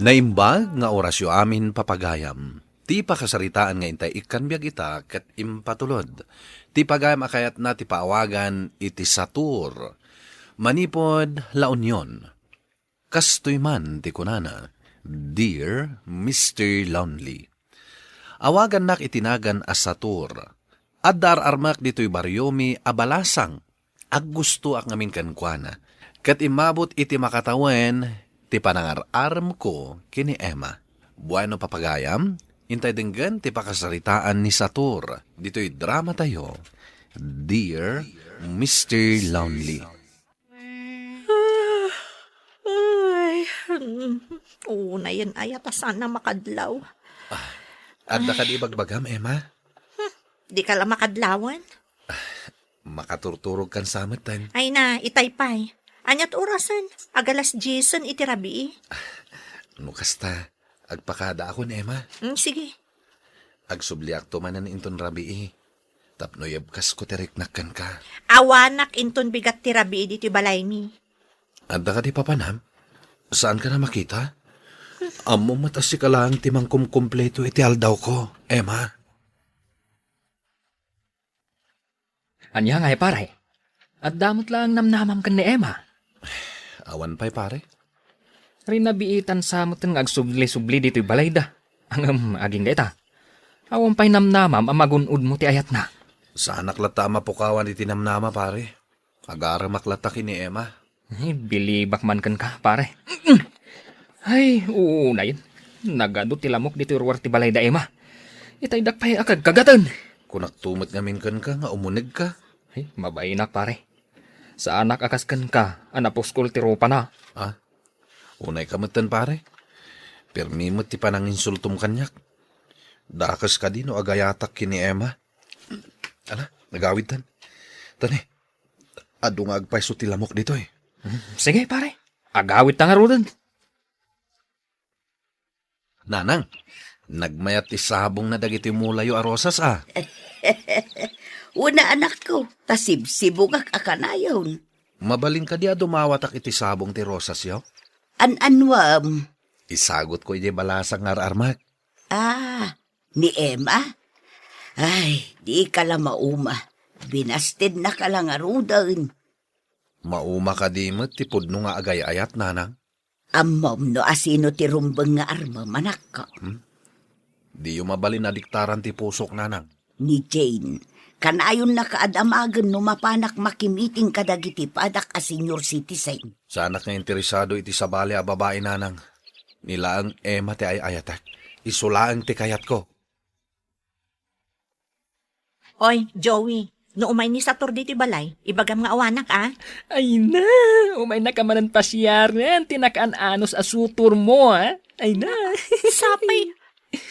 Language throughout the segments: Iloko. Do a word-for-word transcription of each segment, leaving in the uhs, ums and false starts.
Naimbag nga orasyo amin, papagayam. Ti pakasaritaan nga intay ikkan biag ita ket impatulod. Ti pagayam a kayatna ti paawagan iti Satur. Manipud La Union. Kastoy man ti kunana, "Dear Mister Lonely." Awagannak iti nagan a Satur. Adda ar-armak ditoy bariomi a balasang. Aggustoak ngamin kenkuana. Ket immabot iti makatawen ti panangar-aremko ken ni Emma. Bueno, papagayam, intay denggen ti pakasaritaan ni Satur ditoy dramatayo, Dear Mister Lonely. Ah, ay, mm, unayen aya ta saan a makadlaw. Adda kadi ibagbagam, Emma? Dika la makadlawan? Makaturturog kan sa metten. Ay na, itay pay. Aniat orasen? Agalas diesen iti rabii. No kasta, agpakadaakon, Emma. Mm, sige. Agsubliakto manen inton rabii. Tapno yebkasko ti riknak kenka. Awanak inton bigat ti rabii ditoy balaymi. Adda kadi papanam? Saanka a makita? Ammom met a sika laeng ti mangkumkumpleto iti aldawko, Emma. Ania ngay, pare? Adda met laeng namnamam ken ni Emma? Awan pay, pare. Rinabiitan sa metten nga agsubli-subli ditoy balayda. Ngem agingga ita. Awan pay namnamam a magun-odmo ti ayatna. Saanak latta a mapukawan iti namnama, pare. Agaremak latta ken ni Emma. Ay, bilibak man kenka, pare. Ay, unayen. Nagadu ti lamok ditoy ruar ti balayda Emma. Itaydak pay a kagkagaten. Kunakto met ngamin kenka nga umunegka. Ay, mabainak, pare. Saanak a kas kenka a napuskol ti rupana. Ah, unayka metten, pare. Permi met ti pananginsultom kaniak. Dakes kadi no agayatak ken ni Emma. Ala, agawidtan. Tani, adu nga agpayso ti lamok ditoy. Hmm, sige, pare. Agawidta ngaruden. Nanang, nagmayat ti sabongna dagiti mulayo a rosas, a? Una, anakko, ta sibsibungak a kanayon. Mabalin kadi a dumawatak iti sabong ti rosasyo? An-anuam? Isagutko idiay balasang nga ar-armak. Ah, ni Emma? Ay, dika la mauma. Binastednaka la ngaruden. Mauma kadi met ti pudno nga agay-ayat, nanang? Ammom no asino ti rumbeng nga armem, anakko. Hmm? Diyo mabalin a diktaran ti pusok, nanang. Ni Jane, kanayonnaka a damagen no mapanak makimiting kadagiti padak a senior citizen. Saanak nga interesado iti sabali a babai, nanang. Ni laeng Emma ti ay-ayatek. Isu laeng ti kayatko. Oy, Joey, no umay ni Satur ditoy balay, ibagam nga awanak, a? Ay na, umaynaka manen pasiaren ti nakaan-anos a sutormo, a? Ay na. Sapay,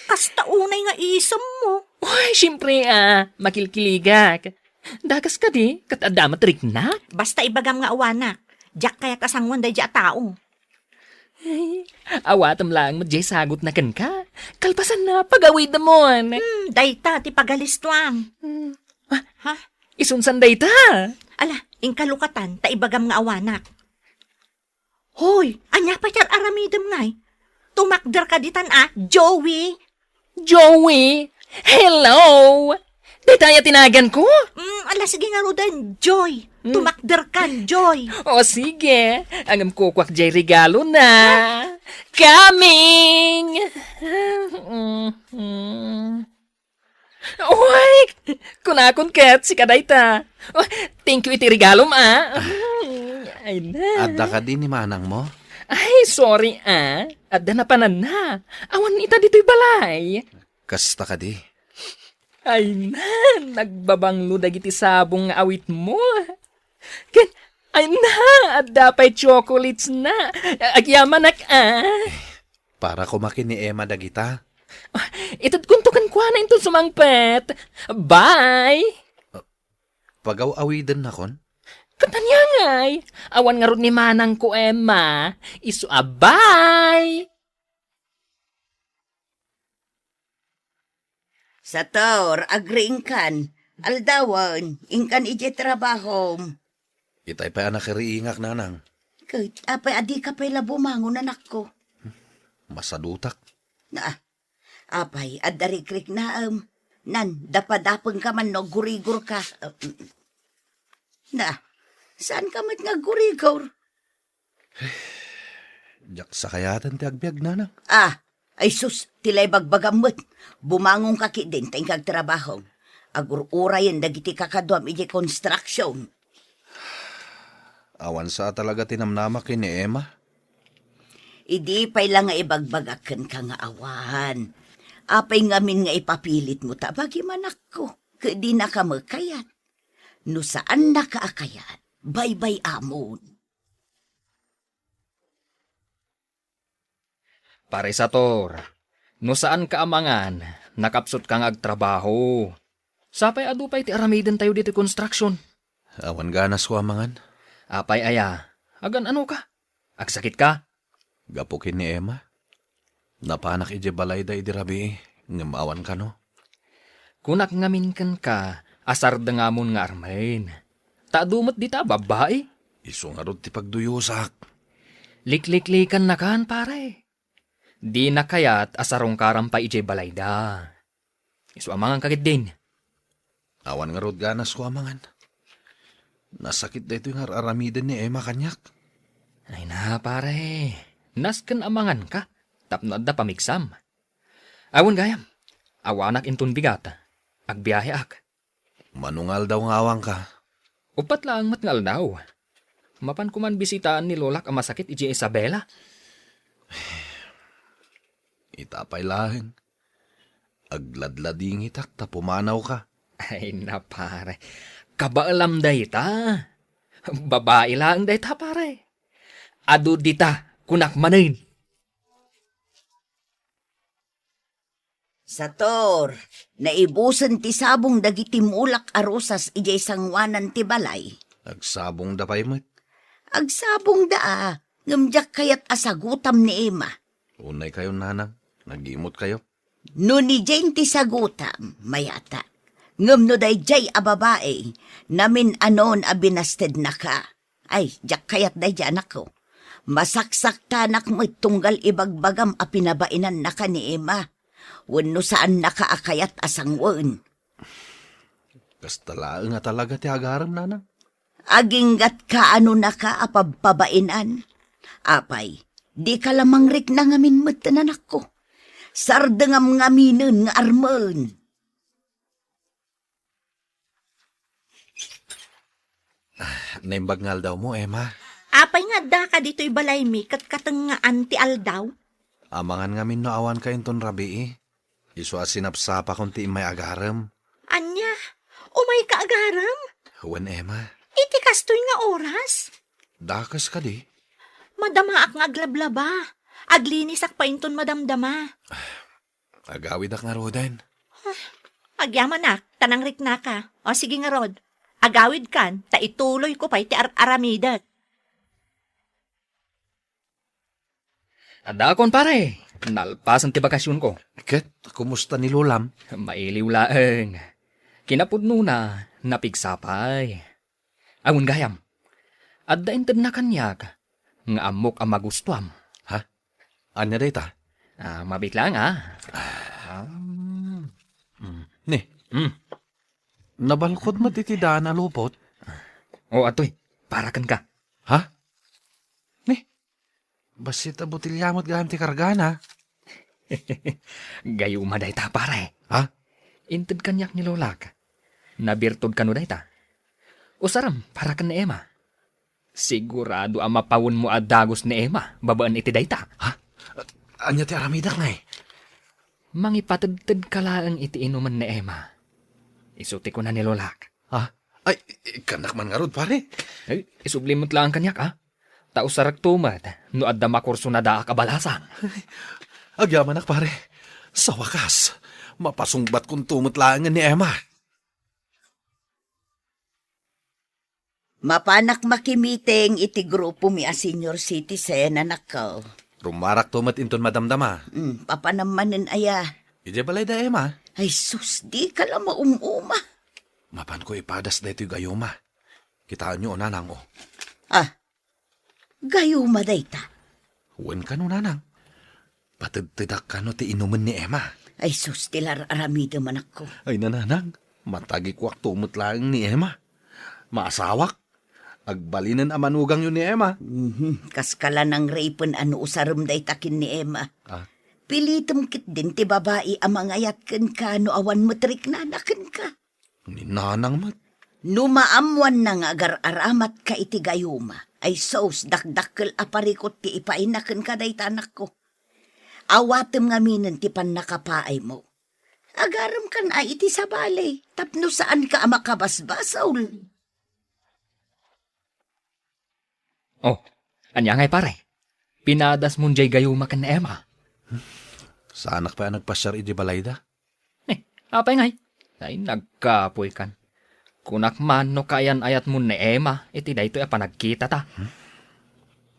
kasta unay nga isemmo. Oy, siempre, a, makilkiligak. Dakes kadi, ket adda met riknak? Basta ibagam nga awanak. Diak kayat a sangoen daydiay a tao. Ay, awatem laeng met diay sagutna kenka. Kalpasanna, pagawidemon. Hmm, dayta ti pagalistuam. Hmm. Ah, ha? Isunsan dayta? Ala, inkalukatan, ta ibagam nga awanak. Hoy, ania pay ti ar-aramidem ngay? Tumakderka ditan a, Joey? Joey? Hello? Dayta aya ti naganko? Mm, ala, sige ngaruden, Joy. Mm. Tumakderkan, Joy. O, sige. Ngem kukuak diay regalona. Coming! Mm, mm. Uy! Kunakon ket, sika dayta. Oh, thank you iti regalom, a. Mm, ay na. Adda kadi ni manangmo? Ay, sorry, a. Adda napananna. Awan ita ditoy balay. Kasta kadi? Ay na, nagbabanglo dagiti sabong nga awitmo. Ken, ay na, adda pay chocolatesna. Agyamanak, a. Para koma ken ni Emma dagita. Ah, itedkonto kenkuana inton sumangpet. Bye! Pagaw-awidennakon? Ket ania ngay? Awan ngarud ni manangko, Emma. Isu a bye! Sator, agriingkan. Aldawen, inkan idiay trabahom. Itay pay a nakariingak, nanang. Ket apay a dika pay la bumangon, anakko? masadutak. Na, apay, adda rikriknaem. Nan, dapadapengka man no aggurigorka. Na, saanka met nga aggurigor? Diak sakayaten ti agbiag, nanang. Ah, ay sus, ti la ibagbagam met. Bumangonka ketdin ta inka agtrabaho. Agur-urayen dagiti kakaduam idiay construction. Awan sa talaga ti namnama ken ni Emma. Idi pay la nga ibagbagak kenka nga awan. Apay ngamin nga ipapilitmo ta bagim, anakko, ket dinaka met kayat? No saannaka a kayat, baybay-amon. Pare Sator, no saanka a mangan, nakapsutka nga agtrabaho. Sapay adu pay ti aramidentayo ditoy construction. Awan ganasko a mangan. Apay aya, agan-anoka? Agsakitka? Gapu ken ni Emma, napanak idiay balayda idi rabii, ngem awan kano. Kunak ngamin kenka a sardengamon nga armen. Ta adu met dita a babbai. Isu ngarud ti pagduyosak. Likliklikannakan, pare. Dina kayat a sarungkaram pay idiay balayda. Isu a manganka ketdin. Awan ngarud ganasko a mangan. Nasakit daytoy nga ar-aramiden ni Emma kaniak. Ay na, pare. Nasken a manganka tapno adda pamigsam. Awan gayam. Awanak inton bigat. Agbiaheak. Mano nga aldaw nga awanka? Uppat laeng met nga aldaw. Mapanko man bisitaan ni lolak a masakit idiay Isabela. Ita pay laeng. Agladladingitak ta pumanawka. Ay na, pare. Kabaelam dayta. Babai laeng dayta, pare. Adu dita, kunak manen. Sator, naibusen ti sabong dagiti mulak a rosas idiay sangoanan ti balay. Agsabongda pay met. Agsabongda a, ngem diak kayat a sagutam ni Emma. Unay kayo, nanang. Nagimot kayo. No ni Jane ti sagutam, mayata. Ngem no daydiay a babai, namin-anon a binastednaka. Ay, diak kayat daydiay, anakko. Masaksaktanak met tunggal ibagbagam a pinabainannaka ni Emma. Wenno saannaka a kayat a sangoen. Kasta laeng a talaga ti agarem, nanang. Aginggatka a nunaka a pabpabainan. Apay, dika la mangrikna ngamin met, anakko. Sardengam ngaminen nga armen. Naimbag nga aldawmo, Emma. Apay nga addaka ditoy balaymi ket katengngaan ti aldaw? Amangan ngamin no awanka inton rabii. Isu a sinapsapakon ti immay agarem. Ania? Umayka agarem? Wen, Emma. Iti kastoy nga oras? Dakes kadi? Madamaak nga aglablaba. Aglinisak pay inton madamdama. Agawidak ngaruden. Agyamanak, ta nangriknaka. O, sige ngarud. Agawidkan, ta ituloyko pay ti ar-aramidek. Addaakon, pare. Nalpasen ti bakasionko. Ket, kumusta ni lolam? Mailiw laeng. Kinapudnona, napigsa pay. Awan gayam. Adda intedna kaniak nga ammok a magustuam. Ha? Ania dayta? Ah, mabit lang, ah. Ah. Mm. Ni, Mm. Nabalkod met iti daan a lupot. O, atoy, para kenka. Ha? Ni, bassit a botilya met gayam ti kargana. Gayuma dayta, pare. Ha? Inted kaniak ni lolak. Nabirtod kano dayta? Usaram para ken ni Emma. Sigurado a mapawenmo a dagus ni Emma babaen iti dayta. Ha? Ania ti aramidek, nay? Mangipatedtedka laeng iti inumen ni Emma. Isu ti kuna ni lolak. Ha? Ay, ikkannak man ngarud, pare. Ay, isubli met laeng kaniak, a? Ta usarekto met no adda makursunadaak a balasang. Agyamanak, pare. Sa wakas, mapasungbatkonto met laengen ni Emma. Mapanak makimiting iti grupomi a senior citizen, anakko. Rumarakto met inton madamdama. Mm, papanam manen aya? Idiay balay da Emma. Ay sus, dika la maum-uma. Mapanko ipadas daytoy gayuma. Kitaenyo, o, nanang, o. Ah, gayuma dayta? Wen kano, nanang. Atedtedak kano ti inumen ni Emma. Ay sus, ti lar-aramidem, anakko. Ay, nanang, matagikuakto met laeng ni Emma. Maasawak. Agbalinen a manugangyo ni Emma. Mhm, kas ka la nangripen a no usarem dayta ken ni Emma. Ah. Pilitem ketdin ti babai a mangayat kenka no awan met riknana kenka. Ni nanang met. No maammoanna nga agar-aramatka iti gayuma, ay sus, dakdakkel a parikut ti ipaayna kenka dayta anakko. Awatem ngaminen ti pannakapaaymo. Agaremkan a iti sabali, tapno saanka a makabasbasol. Oh, ania ngay, pare? Pinadasmon jay gayuma ken ni Emma? Saanak pay a nagpasiar iti balayda. Eh, apay ngay? Ay, nagkapoykan. Kunak man no kaayan-ayatmon ni Emma iti daytoy a panagkitata. Hmm?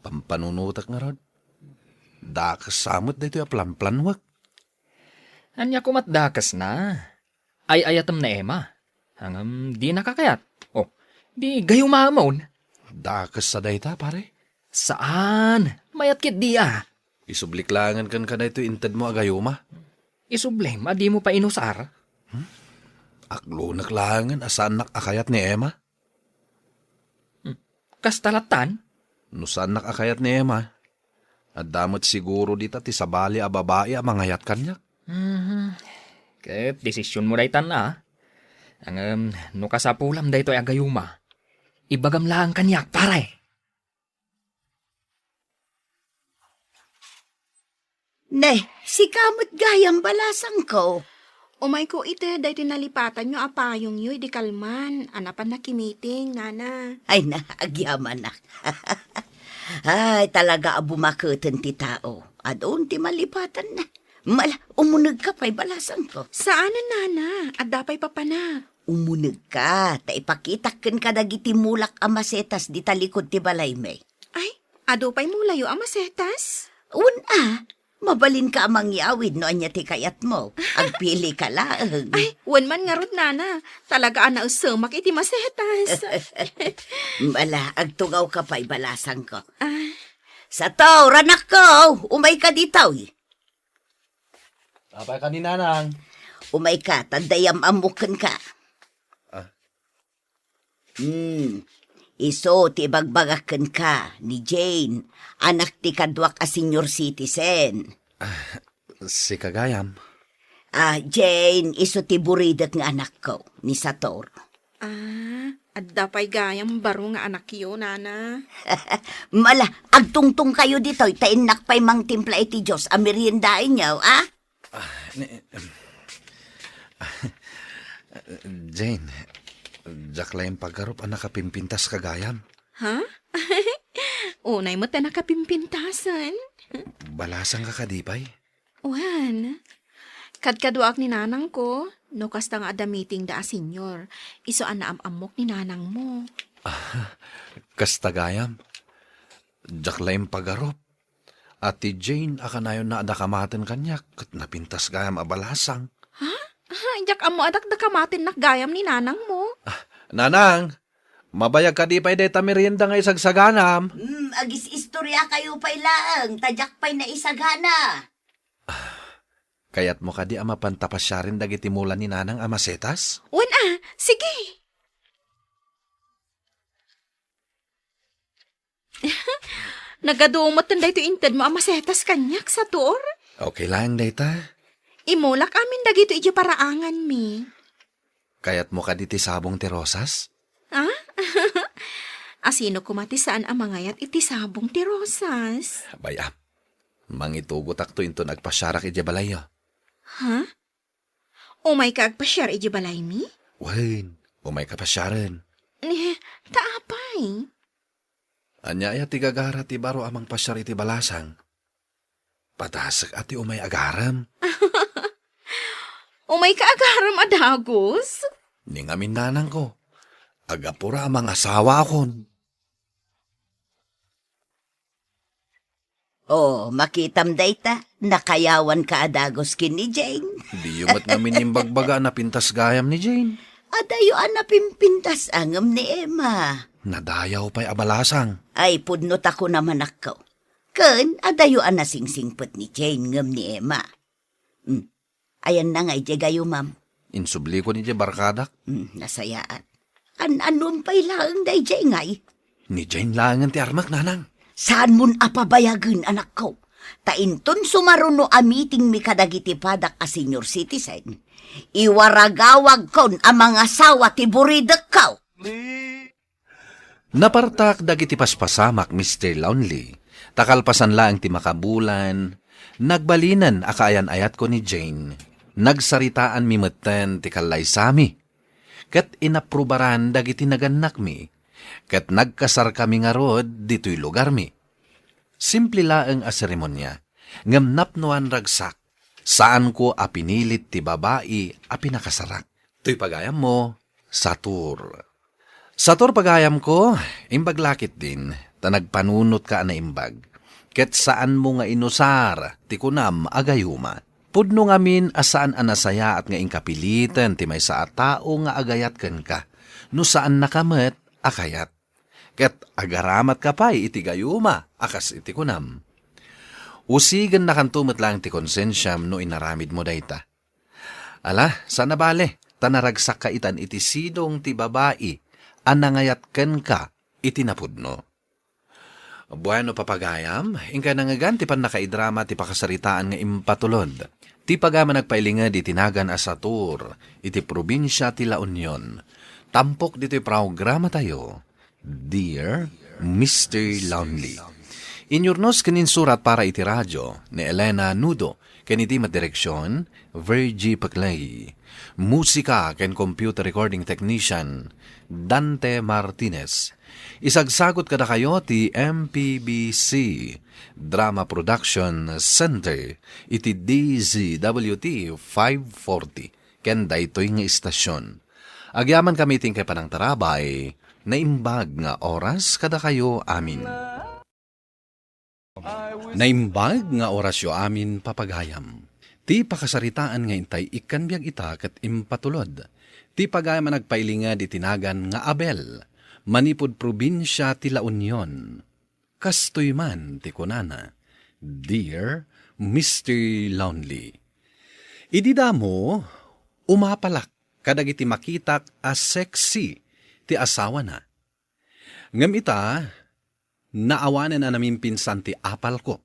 Pampanunotek ngarud. Dakes sa met daytoy a planplanwek. Ania komat dakesna? Ay-ayatem ni Emma. Ngem dinaka kayat. Oh, di gayumaemon. Dakes sa dayta, pare? Saan? Mayat ketdi a. Isublik laengen kenka daytoy intedmo a gayuma. Isublim a dimo pay inusar? Hmm? Aklonek laengen a saannak a kayat ni Emma. Hmm. Kasta lattan? No saannak a kayat ni Emma, adda met siguro dita ti sabali a babai a mangayat kaniak. Mhm. Ket desisionmo daytan a. Ngem no kasapulam daytoy a gayuma, ibagam laeng kaniak, pare. Ne, sika met gayam, balasangko. Umayko iti daytoy nalipatanyo a payongyo idi kalman a napan nakimiting, nana. Ay na, agyamanak. Ay, talaga a bumaketen ti tao. Adun ti malipatanna. Mala, umunegka pay, balasangko. Saanen, nana. Adda pay papanak. Umunegka, ta ipakitak kenka dagiti mulak a masetas dita likud ti balaymi. Ay, adu pay mulayo a masetas? Wen a, mabalinka a mangyawid no ania ti kayatmo. Agpilika laeng. Ay, wen man ngarud, nana. Talaga a naesemak iti masetas. Ala, agtungawka pay, balasangko. Ah. Sator, anakko, umayka ditoy. Apay ka ni nanang? Umayka, ta adda yam-ammok kenka. Ah. Hmm, isu ti ibagbagak kenka ni Jane, anak ti kaduak a senior citizen. Ah, sika gayam. Ah, Jane, isu ti buridek nga anakko, ni Sator. Ah, adda pay gayam baro nga anakyo, nana. Mala, agtungtongkayo ditoy, ta innak pay mangtimpla iti juice a meriendaenyo, ah? Ah, ni, Jane, diak laeng pagarup a nakapimpintaska gayam. Ha? Unay met a nakapimpintasen. Balasangka kadi pay? Wen, kadkaduaak ni nanangko, no kasta nga adda meetingda a senior, isu a naam-ammok ni nanangmo. Ah, kasta gayam. Diak laeng pagarup. A ti Jane a kanayonna a dakamaten kaniak, ket napintas gayam a balasang. Ha? Ah, diak ammo a dakdakamatennak gayam ni nanangmo. Ah, nanang, mabayag kadi pay dayta merienda nga isagsaganam? Hmm, agis-istoriakayo pay laeng, ta diak pay naisagana. Kayatmo kadi a mapanta pasiaren dagiti mula ni nanang a masetas? Wen a, sige. Nagadu metten daytoy intedmo a masetas kaniak, Sator. Okay laeng dayta. Imulak amin dagitoy idiay paraanganmi. Kayatmo kadi ti sabong ti rosas? Ah? Asino koma ti saan a mangayat iti sabong ti rosas? Bay-am, mangitugotakto inton agpasiarak idiay balayyo. Ha? Umayka agpasiar idiay balaymi? Wen, umayka pasiaren. Eh, ta apay? Ania aya ti gagara ti baro a mangpasiar iti balasang? Padasek a ti umay agarem. Umayka agarem a dagus? Ni ngamin nanangko, agapura a mangasawaakon. Oh, makitam dayta, nakayawanka a dagus ken ni Jane. Diyo met ngamin imbagbaga a napintas gayam ni Jane. Adayo a napimpintas ngem ni Emma. Nadayaw pay a balasang. Ay, pudno ta kunam, anakko. Ken adayo a nasingsingpet ni Jane ngem ni Emma. Hmm. Ayanna nga idiay gayumam. Insubliko ni Jane barkadak. Hmm, nasayaat. An-anuem pay laeng daydiay ngay? Ni Jane laengen ti armak, nanang. Saanmon a pabayagen, anakko. Ta inton sumaruno a meetingmi kadagiti padak a senior citizen, iwaragawagkon a mangasawa ti buridekko. Napartak dagiti paspasamak, Mister Lonely, ta kalpasan laeng ti makabulan, nagbalinen a kaayan-ayatko ni Jane. Nagsaritaanmi metten ti kallaysami, ket inaprubaran dagiti nagannakmi, ket nagkasarkami ngarud ditoy lugarmi. Simple laeng a seremonia, ngem napnoan ragsak. Saanko a pinilit ti babai a pinakasarak. Toy pagayammo, Satur. Satur pagayamko, imbag la ketdin, ta nagpanunotka a naimbag. Ket saanmo nga inusar ti kunam a gayuma. Pudno ngamin a saan a nasayaat nga inkapiliten ti maysa a tao nga agayat kenka, no saannaka met a kayat. Ket agaramatka pay iti gayuma a kas iti kunam. Usigennakanto met laeng ti konsensiam no inaramidmo dayta. Ala, saan a bale, ta naragsakka itan iti sidong ti babai a nangayat kenka iti napudno. Bueno, papagayam, inkay nangngegan ti pannakaidrama ti pakasaritaan nga impatulod. Ti pagayam a nagpailinged iti nagan a Satur, iti probinsia ti La Union. Tampok ditoy programatayo, Dear Mister Lonely. Inyurnos ken insurat para iti radio ni Elena Nudo, ken iti met direksion, Virgie Peclay. Musika ken computer recording technician, Dante Martinez. Isagsagut kadakayo ti M P B C Drama Production Center iti D Z W T five forty ken daytoy nga istasion. Agyamankami iti inkay panangtarabay, naimbag nga oras kadakayo amin. Naimbag nga orasyo amin, papagayam. Ti pakasaritaan nga intay ikkan biag ita ket impatulod ti pagayam a nagpailinged iti nagan nga Abel, manipud probinsia ti La Union. Kastoy man ti kunana, "Dear Mister Lonely, idi damo, umapalak kadagiti makitak a sexy ti asawana. Ngem ita, naawanen a namimpinsan ti apalko."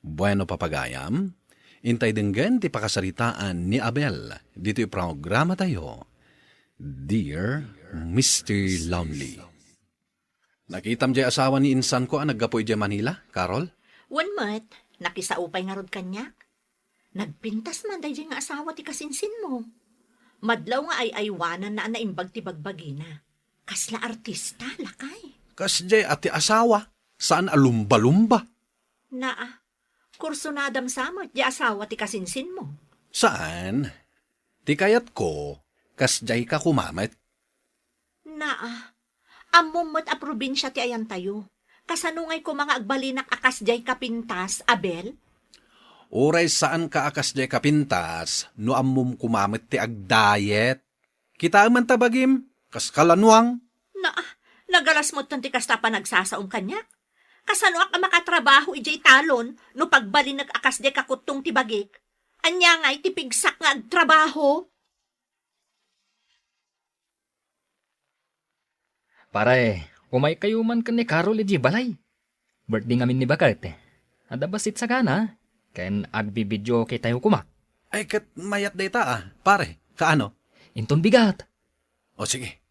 Bueno, papagayam, intay denggen ti pakasaritaan ni Abel ditoy programatayo, Dear Mister Lonely. Nakitam jay asawa ni insanko a naggapu idiay Manila, Carol? Wen met, nakisao pay ngarud kaniak. Nagpintas man daydiay nga asawa ti kasinsinmo. Madlaw nga ay-aywananna a naimbag ti bagbagina. Kasla artista, lakay. Kasdiay a ti asawa, saan a lumba-lumba. Naa, kursunadam sa met diay asawa ti kasinsinmo. Saan? Ti kayatko, kasdiay ka koma met. Naa, ammom met a probinsia ti ayantayo. Kasano ngay koma nga agbalinak a kasdiay ka pintas, Abel? Uray saanka a kasdiay ka pintas, no ammom koma met ti agdayet. Kitaem man ta bagim, kas kalanuang. Naa, nagalas metten ti kasta a panagsasaom kaniak. Kasanoak a makatrabaho idiay talon no pagbalinek a kasdiay kakuttong ti bagik? Ania ngay ti pigsak nga agtrabaho? Pare, umaykayo man ken ni Carol idiay balay. Birthday ngamin ni Baket. Adda bassit sagana, ken agbi-videoke tayo koma. Ay, ket mayat dayta, a, pare. Kaano? Inton bigat. O, sige.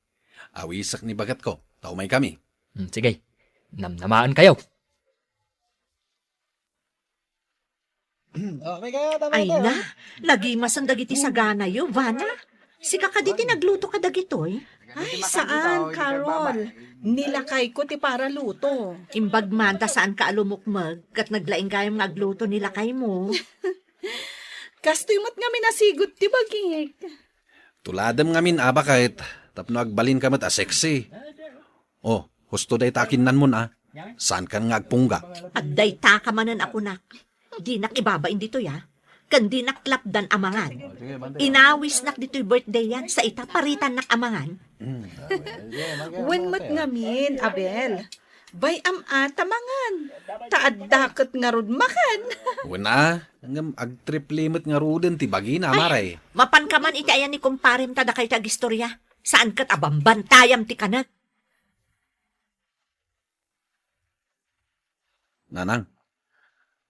Awisek ni Baketko, ta umaykami. Hmm, sige. Namnamaankayo. Oh, may kayo, tama Ay kayo. Na, nagimasen dagiti saganayo, Vana. Sika kadi ti nagluto kadagitoy? Ay, saan, Carol? Nilakayko ti para luto. Imbag man ta saanka a lumukmeg, ket naglaing gayam nga agluto ni lakaymo. Kastoy met ngamin a sigud ti bagik. Tuladem ngamin a Baket, tapno agbalinka met a sexy. Oh, husto dayta a kinnanmon, a. Saankan nga agpungga? Addaytaka manen a kunak. Dinak ibabain ditoy, a. Ken dinak lapdan a mangan. Inawisnak ditoy birthday-an, sa ita paritannak a mangan. Wen met ngamin, Abel. Bay-am a ta mangan. Ta adda ket ngarud makan. Wen a, ngem agtriple met ngaruden ti bagina, Ay, mare. Mapanka man iti ayan ni kumparem ta dakayta agistorya. Saan ket a bambantayam ti kanek. Nanang,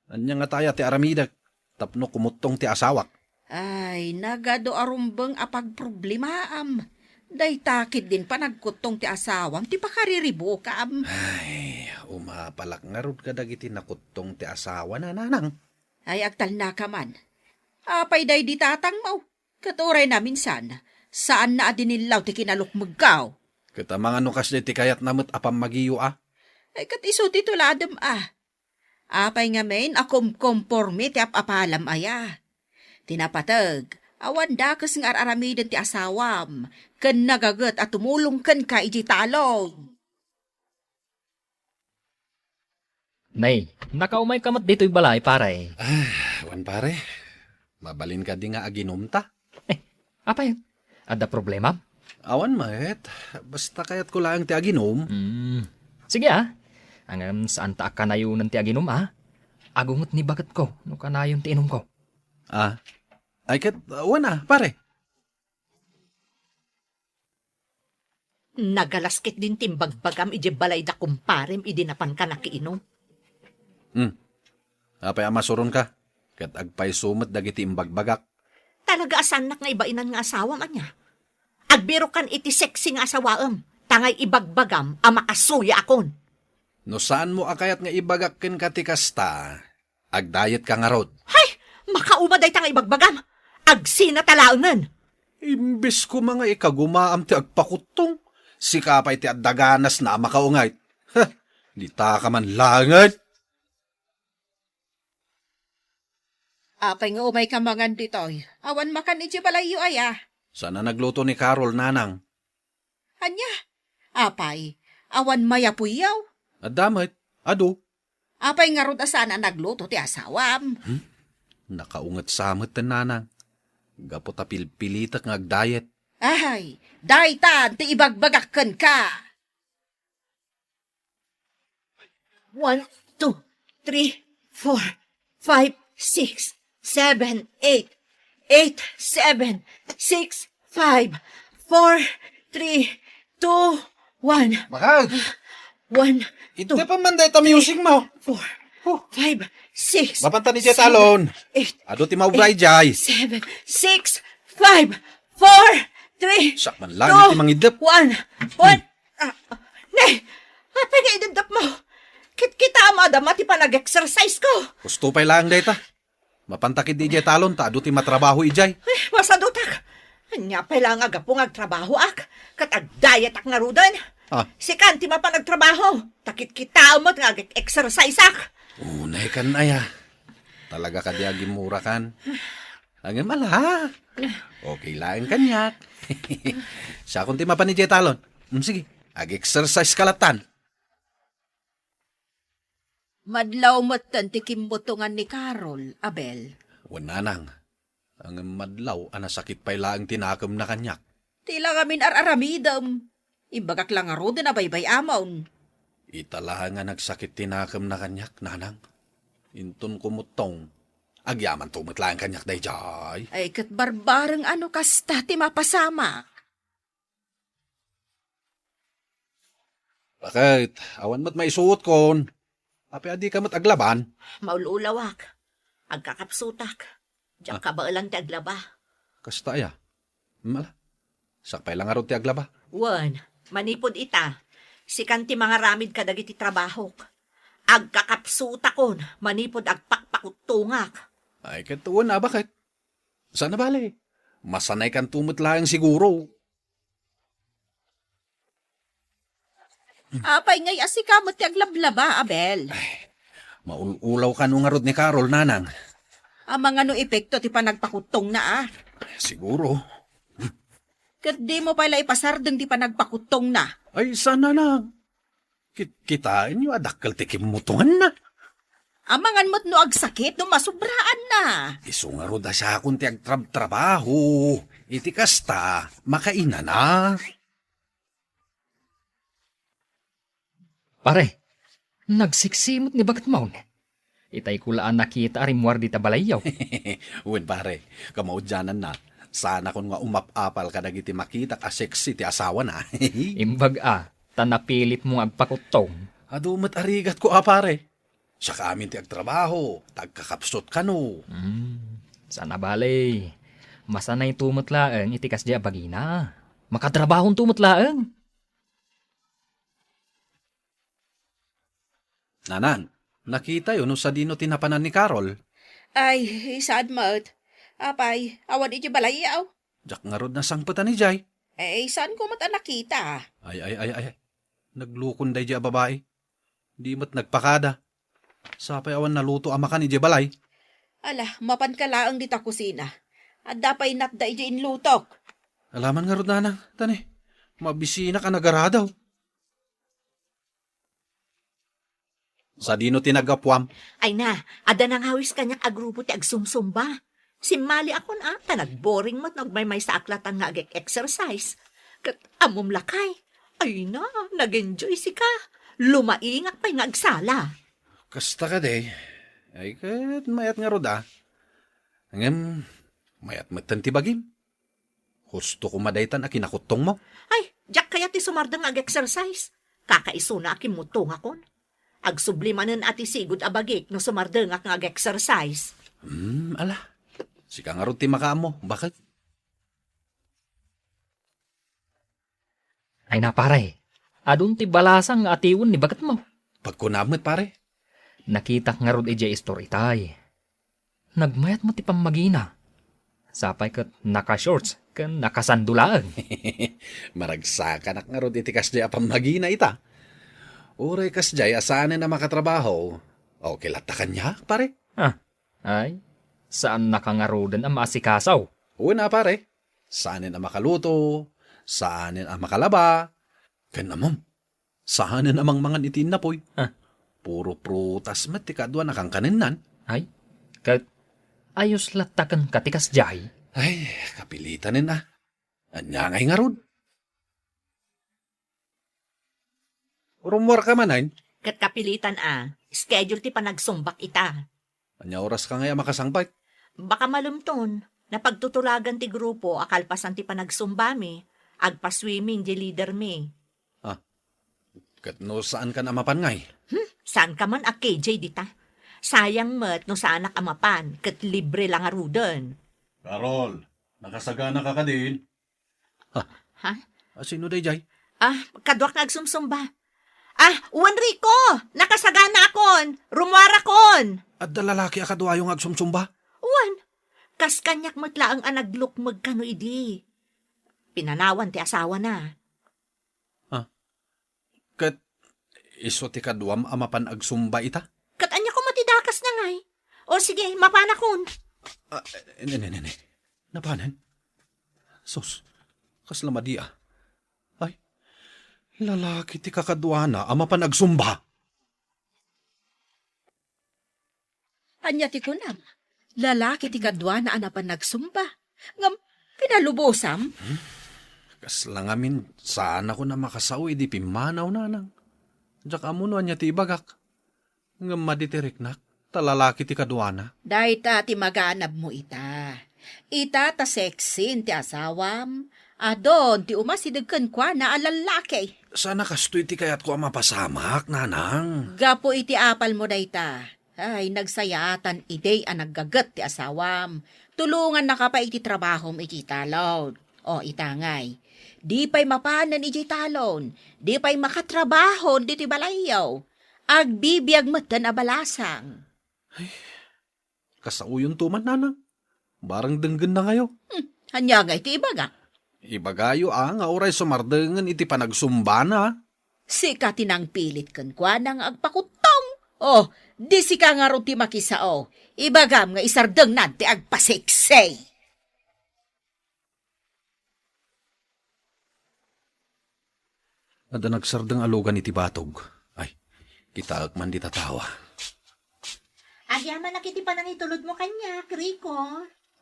ania ngata aya ti aramidek tapno kumuttong ti asawak? Ay, nagadu a rumbeng a pagproblemaam. Dayta ketdin panagkuttong ti asawam ti pakariribukam. Ay, umapalak ngarud kadagiti nakuttong ti asawana, nanang. Ay, agtalnaka man. Apay daydi tatangmo? Ket uray naminsan, saanna a dinillaw ti kinalukmegko. Ket amangan no kasdiay ti kayatna met a pammagiyo a? Ay, ket isu ti tuladem a. Apay ngamin a kumkomporme ti ap-apalam aya? Ti napateg, awan dakes nga ar-aramiden ti asawam, ken nagaget a tumulong kenka idiay talon. Nay, nakaumayka met ditoy balay, pare. Ah, wen, pare. Mabalin kadi nga aginumta? Eh, apay? Adda problema? Awan met. Basta kayatko laeng ti aginum. Hmm. Sige, ah. Ngem saanta a kanayonen ti aginum, ah. Adu met ni baketko no kanayon ti inumko. Ah. Ay ket, wen a, pare. Nagalas ketdin ti imbagbagam idiay balay da kumparem idi napanka nakiinum. Hmm. Apay a masuronka? Ket agpayso met dagiti imbagbagak. Talaga a saannak nga ibainan nga asawam, ania? Agbirokan iti sexy nga asawaem, ta ngay ibagbagam a makasuyaakon. No saanmo a kayat nga ibagak kenka ti kasta, agdayetka ngarud. Hay! Makauma dayta nga ibagbagam! Agsina ta laengen! Imbes koma nga ikagumaam ti agpakuttong, sika pay ti adda ganasna a makaungayt. Heh! Ditaka man laengen! Apay nga umayka mangan ditoy? Awan makan idiay balayyo aya? Saan a nagluto ni Carol, nanang. Ania? Apay, awan mayapuyyo? Adda met, adu. Apay ngarud a saan a nagluto ti asawam? Hmm? Nakaunget sa met, nanang. Gapu ta pilpilitek nga agdayet. Ay, daytan ti ibagbagak kenka. One, two, three, four, five, six, seven, eight, eight, seven, six, five, four, three, two, one. Bakit? One, Ito two, pa man dahil ta music mo. Four, Huh. Five, six, Mapanta ni Jet seven, Alon. Eight, Ado ti maubra, eight, ijay. Seven, six, five, four, three, Sakman lang two, iti mangidep. One, one. Ah, ne, apay nga idepdep mo? Kitkita mo, adama ti panag-exercise ko. Gusto pay lang dayta. Mapantakid di ijay talon, ta adu ti matrabaho ijay. Eh, masadutak. Anya pay lang nga gapu nga agtrabahoak, ket agdayetak ngaruden. Ah. Sikan ti mapan agtrabaho, ta kitkita met nga ag-exercise ak. Unay kan aya. Talaga kadi agimura kan. Ngem ala. Okay laeng kaniak. Siakon ti mapan ijay talon. Mm, sige, ag-exercise ka latan. Madlaw metten ti kimmutongan ni Carol, Abel. Wen, nanang. Ngem madlaw a nasakit pay laeng ti nakemna kaniak. Ti la ngamin ar-aramidem. Imbagak la ngaruden a baybay-amon. Ita laeng a nagsakit ti nakemna kaniak, nanang. Inton kumuttong, agyamanto met laeng kaniak daydiay. Ay, ket barbareng a no kasta ti mapasamak. Bakit? Awan met maisuotkon. Apay a dika met aglaban? Maul-ulawak. Agkakapsutak. Diak Ah. kabaelan ti aglaba. Kasta aya? Mala. Sakpay lang ngarud ti aglaba. Wen, manipud ita, sikan ti mangaramid kadagiti trabahok. Agkakapsutakon manipud agpakpakuttongak. Ay, ket wen a, bakit? Saan a bale? Masanaykanto met laeng siguro. Apay ngay a sika met ti aglablaba, Abel? Ay, maul-ulaw kano ngarud ni Carol, nanang. Amangan no epekto ti panagpakuttongna, a? Siguro. Ket dimo pay la ipasardeng ti panagpakuttongna? Ay, saan, nanang? Kit-, kitaenyo a dakkel ti kimmutonganna. Amangan met no agsakit no masubraanna. Isu ngarud a siakon ti agtrabtrabaho. Iti kasta, makainana. Pare, Nagseksi met ni baketmo. Itay ko la a nakita a rimmuar dita balayyo. Wen, pare, kamaudiananna, saanakon nga umap-apal kadagiti makitak a seksi ti asawana. Imbag a, ta napilitmo nga agpakuttong. Adu met a rigatko a, pare. Siak amin ti agtrabaho, ta agkakapsut kano. Hmm, saan a bale. Masanayto met laeng iti kasdiay a bagina. Makatrabahonto met laeng. Nanang, nakitayo no sadino ti napanan ni Carol? Ay, saan met. Apay, awan iti balayyo. Diak ngarud nasangpetan idiay. Eh, saanko met a nakita. Ay, ay, ay, ay. Naglukon daydiay a babai. Di met nagpakada. Sapay awan naluto a makan idiay balay. Ala, mapanka laeng dita kusina. Adda pay natda idiay inlutok. Alaman ngarud, nanang, tani. Mabisinak a nagaradaw. Sadino ti naggapuam? Ay na, adda nangawis kaniak a grupo ti agsumsumba. Simmaliakon a, ta nagboring met no agmaymaysaak latan nga ag-exercise. Ket ammom lakay, ay na, nag-enjoy sika. Lumaingak pay nga agsala. Kasta kadi, ay ket mayat ngarud a. Ngem, mayat metten ti bagim. Husto koma daytan a kinakuttongmo. Ay, diak kayat ti sumardeng nga ag-exercise. Kakaisuna a kimmuttongakon. Agsubli manen a ti sigud a bagik no sumardengak nga ag-exercise. Hmm, ala. Sika ngarud ti makaammo, baket. Ay na, pare. Adun ti balasang nga atiwen ni baketmo. Pagkunam met, pare. Nakitak ngarud idiay istor itay. Nagmayat met ti pammagina. Sapay ket naka-shorts ken nakasando laeng. Maragsakanak ngarud iti kasdiay a pammagina ita. Uray kasdiay a saanen a makatrabaho, okay latta kaniak, pare. Ah, ay, saannaka ngaruden a maasikaso. Wen a, pare. Saanen a makaluto, saanen a makalaba, ken ammom, saanen a mangmangan iti innapoy. Ah. Puro prutas met ti kaduana a kankanennan. Ay, ket ayos latta kenka ti kasdiay. Ay, kapilitanen a. Ania ngay ngarud? Rummuarka manen? Ket kapilitan a, schedule ti panagsumbak ita. Ania oraska ngay a makasangpet? Baka malumton, napagtutulagan ti grupo a kalpasan ti panagsumbami, agpa-swimming di leadermi. Ah, ket no saankan a mapan ngay? Hmm, saanka man a K J dita. Sayang met no saanak a mapan, ket libre la ngaruden. Carol, nakasaganaka kadin? Ha? Ha? Ah, sino daydiay? Ah, kaduak nga agsumsumba. Ah, wen Rico! Nakasaganaakon! Rummuarakon! Adda lalaki a kaduayo nga agsumsumba? Wen, kas kaniak met laeng a naglukmeg kano idi. Pinanawan ti asawana. Ah, ket isu ti kaduam a mapan agsumba ita? Ket ania koma ti dakasna ngay? O sige, mapanakon. Ah, ne, ne, ne, ne. Napanen? Sus, kasla madi a. Ay, lalaki ti kakaduana a mapan agsumba. Ania ti kunam? Lalaki ti kaduana a napan nagsumba. Ngem pinalubosam? Hmm? Kasla ngamin, saanakon a makasao idi pimmanaw, nanang. Diak ammo no ania ti ibagak. Ngem madi ti riknak, ta lalaki ti kaduana. Dayta ti maganabmo ita. Ita ta sexy ti asawam. Adun ti umasideg kenkuana a lallaki. Saan a kastoy ti kayatko a mapasamak, nanang. Gapu iti apalmo dayta. Ay, nagsayaatan idi a naggaget ti asawam. Tulongannaka pay iti trabahom iti talon. O, ita ngay. Di pay mapanen iti talon. Di pay makatrabaho diti balayyo. Agbibiag metten a balasang. Ay, kasaoyonto man, nanang. Barang denggenna ngayo. Hmm, ania ngay ti ibaga? Ibagayo a nga uray sumardengen iti panagsumbana. Sika ti nangpilit kenkuana nga agpakuttong. Oh, di sika ngarud ti makisao. Ibagam nga isardengnan ti agpaseksi. Adda nagsardeng a lugan iti batog. Ay, kitaek man dita tawa. Agyamanak iti panangitulodmo kaniak, Rico.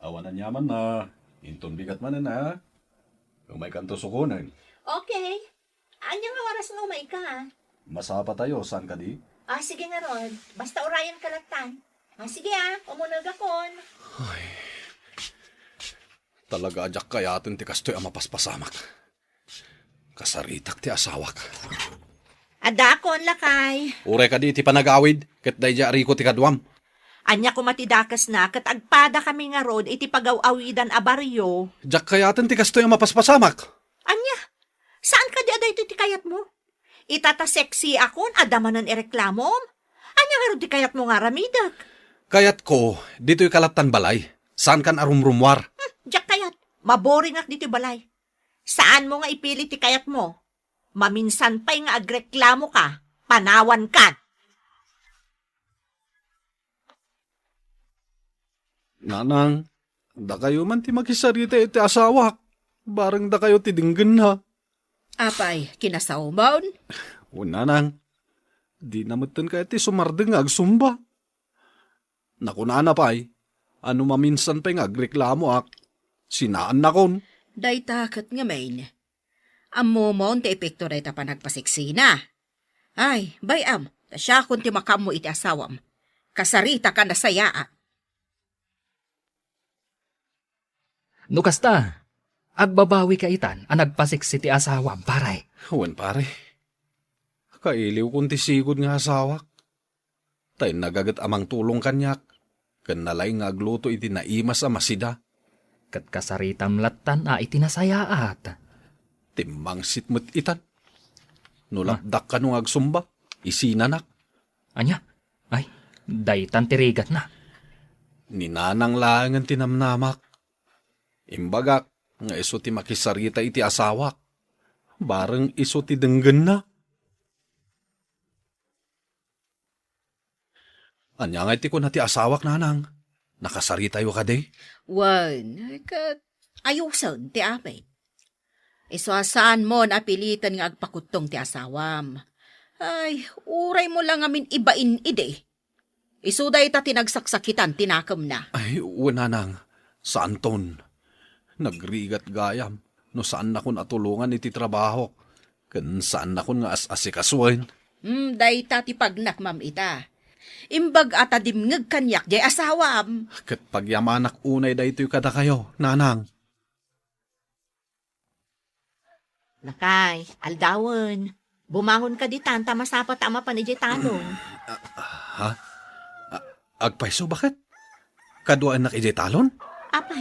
Awan aniamanna. Inton bigat manen, a. Umaykanto sukonen. Okay. Ania nga oras nga umayka? Masapatayo, saan kadi? Ah, sige ngarud. Basta urayan ka lattan. Ah, sige ah, umunegakon. Ay, talaga a diak kayaten ti kastoy a mapaspasamak. Kasaritak ti asawak. Adakon, lakay. Uray kadi iti panagawid, ket daydiay a riko ti kaduam. Ania koma ti dakesna, ket agpadakami ngarud iti pagaw-awidan a barrio. Diak kayaten ti kastoy a mapaspasamak. Ania? Saan kadi a daytoy ti kayatmo? Ita ta sexy akon, adda manen ireklamom? Ania ngarud ti kayatmo nga aramidek? Kayatko, ditoy ka lattan balay. Saankan a rumrumuar. Hmm, diak kayat. Maboringak ditoy balay. Saanmo nga ipili ti kayatmo. Maminsan pay nga agreklamo ka, panawankan. Nanang, dakayo man ti makisarita iti asawak. Bareng dakayo ti denggenna. Apay, kinasawmon? O, nanang, dina metten kayat ti sumardeng nga agsumba. Nakunana pay, a no maminsan pay nga agreklamoak, sinaannakon. Dayta ket ngamin, ammomon ti epekto dayta panagpaseksina. Ay, bay-am, ta siakon ti makaammo iti asawam. Kasarita ka nasayaat. No kasta, agbabawi ka itan a nagpaseksi ti asawam, pare. Wen, pare. Kailiwkon ti sigud nga asawak. Ta innaga ket a mangtulong kaniak, ken nalaing nga agluto iti naimas a masida. Ket kasaritam lattan a iti nasayaat. Timmangsit met itan. No Ah. lapdak kano nga agsumba, isinanak. Ania? Ay, daytan ti rigatna. Ni Nanang laengen ti namnamak. Imbagak nga isu ti makisarita iti asawak. Bareng isu ti denggenna. Ania ngay ti kuna ti asawak, Nanang? Nakasaritayo kadi? Wen, ket ayosen ti amin. Isu a saanmon a piliten nga agpakuttong ti asawam. Ay, uraymo la ngamin ibain idi. Isu dayta ti nagsaksakitan ti nakemna. Ay, wen, Nanang. Saanton. Nagrigat gayam no saannakon a tulongan iti trabahok, ken saannakon nga as-asikasuen. Hmm, dayta ti pagnakmam ita. Imbag a ta dimngeg kaniak diay asawam. Ket pagyamanak unay daytoy kadakayo, Nanang. Lakay, aldawen. Bumangon ka ditan ta masapata a mapan idiay talon. Ah, ha? Ah, agpayso, baket? Kaduaennak idiay talon? Apay,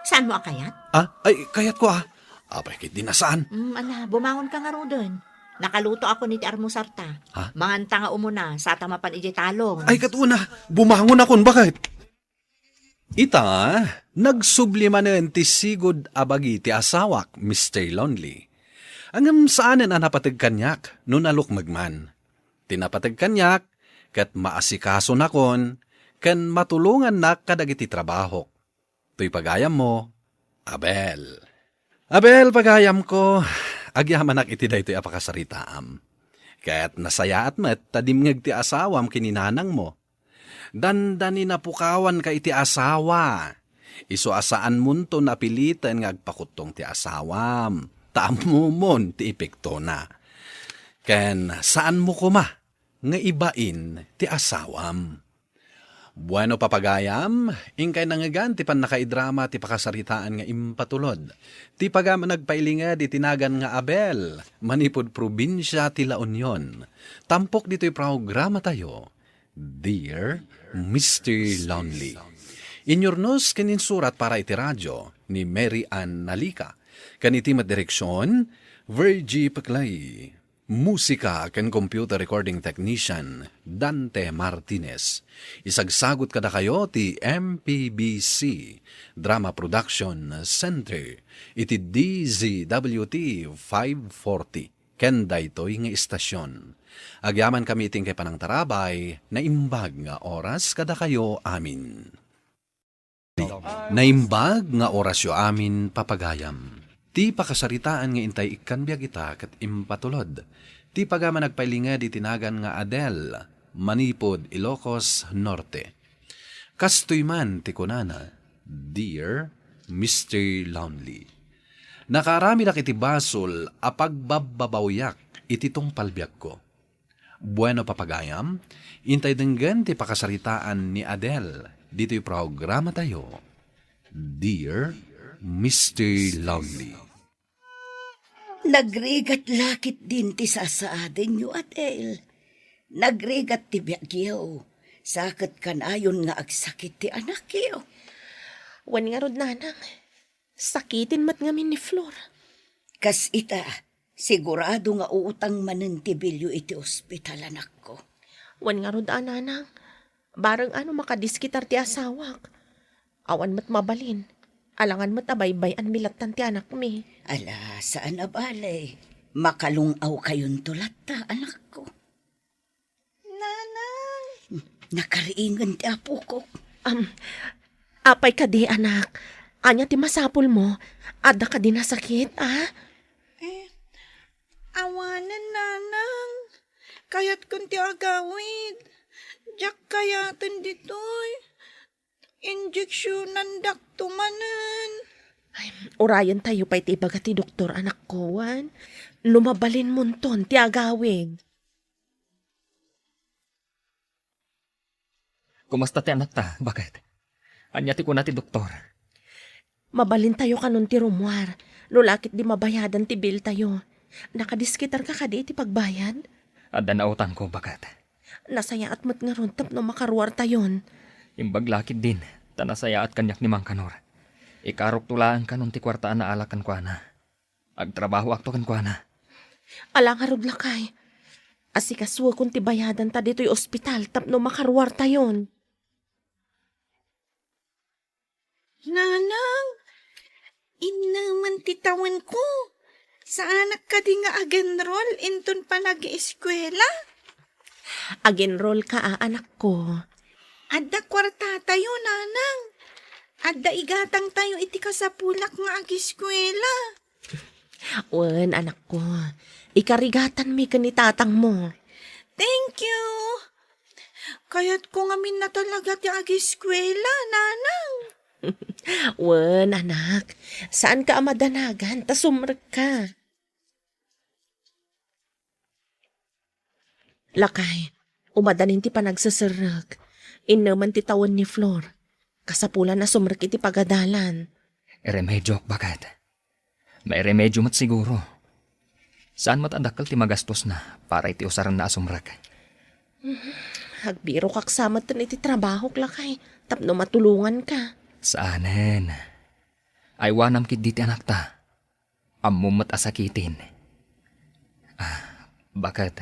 saanmo a kayat? Ah, ay, kayatko, ah. Apay, ket di na saan. Mm, ala, bumangon ka ngaruden. Nakalutoakon iti armusarta. Ha? Manganta nga umuna, sata mapan idiay talon. Ay, ket una, bumangonakon, baket? Ita, nagsubli manen ti sigud a bagi ti asawak, Mister Lonely. Ngem saanen a napateg kaniak no nalukmeg man. Ti napateg kaniak, ket maasikasonakon ken matulongannak kadagiti trabahok. Toy pagayammo, Abel. Abel, pagayamko, agyamanak iti daytoy a pakasaritaam. Ket nasayaat met ta dimngeg ti asawam ken ni nanangmo. Dandani napukawanka iti asawa. Isu a saanmonto napiliten nga agpakuttong ti asawam. Ta ammomon ti epektona. Ken saanmo koma nga ibain ti asawam. Bueno, papagayam, inkay nangngegan ti pannakaidrama ti pakasaritaan nga impatulod. Ti pagayam a nagpailinged iti nagan nga Abel, manipud probinsia ti La Union. Tampok ditoy programatayo, Dear Mister Lonely. Inyurnos ken insurat para iti radio ni Mary Ann Nalica. Ken iti met direksion, Virgie Peclay. Musika ken computer recording technician, Dante Martinez. Isagsagut kadakayo ti M P B C Drama Production Center iti D Z W T five forty ken daytoy nga istasyon. Agyamankami iti inkay panangtarabay, naimbag nga oras kadakayo amin. Naimbag nga orasyo amin, papagayam. Ti pakasaritaan nga intay ikkan biag ita ket impatulod. Ti pagayam a nagpailinged iti nagan nga Adel, manipud Ilocos Norte. Kastoy man ti kunana, Dear Mister Lonely, nakaaramidak iti basol a pagbabbabawiak iti tungpal biagko. Bueno, papagayam, intay denggen ti pakasaritaan ni Adele ditoy programatayo, Dear Mister Lonely. Nagrigat la ketdin ti sasaadenyo, Adele. Nagrigat ti biagyo, sa ket kanayon nga agsakit ti anakyo. Wen ngarud, nanang, sakiten met ngamin ni Flor. Kas ita, sigurado nga uutang manen ti bilyo iti ospital, anakko. Wen ngarud a, nanang, bareng a no makadiskitar ti asawak. Awan met mabalin. Alangan met a baybay-anmi lattan ti anakmi. Ala, saan a bale. Makalung-awkayonto latta, anakko. Nanang! Nakariingen ti apokok. Am, apay kadi, anak? Ania ti masapulmo? Adda kadi nasakit, a? Eh, awanen, nanang. Kayatkon ti agawid. Diak kayaten ditoy. Injeksionandakto manen. Ay, urayentayo pay ti ibaga ti doktor, anakko, wen no mabalinmonton ti agawid. Kumusta ti anakta, baket? Ania ti kuna ti doktor? Mabalintayo kanon ti rummuar, no la ketdi mabayadan ti biltayo. Nakadiskitarka kadi iti pagbayad? Adda nautangko, baket. Nasayaat met ngarud tapno makaruartayon. Imbag la ketdin, ta nasayaat kaniak ni Mang Kanor. Ikarokto laeng kanon ti kuarta a naala kenkuana. Agtrabahoakto kenkuana. Ala ngarud, lakay. Asikasuekon ti bayadanta ditoy ospital tapno makaruartayon. Nanang, innemen ti tawenko. Saanak kadi nga agenrol inton panag-eskuela? Agenrolka a, anakko. Adda kuartatayo, nanang. Adda igatangtayo iti kasapulak nga ageskuela. Wen, anakko. Ikarigatanmi ken ni tatangmo. Thank you. Kayatko ngamin a talaga ti ageskuela, nanang. Wen, anak. Saanka a madanagan ta sumrekka. Lakay, umadanin ti panagseserrek. Innemen ti tawen ni Flor. Kasapulan a sumrek iti pagadalan. Iremediok, baket. Mairemedio met siguro. Saan met a dakkel ti magastosna para iti usarenna a sumrek. Agbirokak sa metten iti trabahok, lakay, tapno matulonganka. Saanen. Aywanam ketdi ti anakta. Ammom met a sakiten. Ah, baket.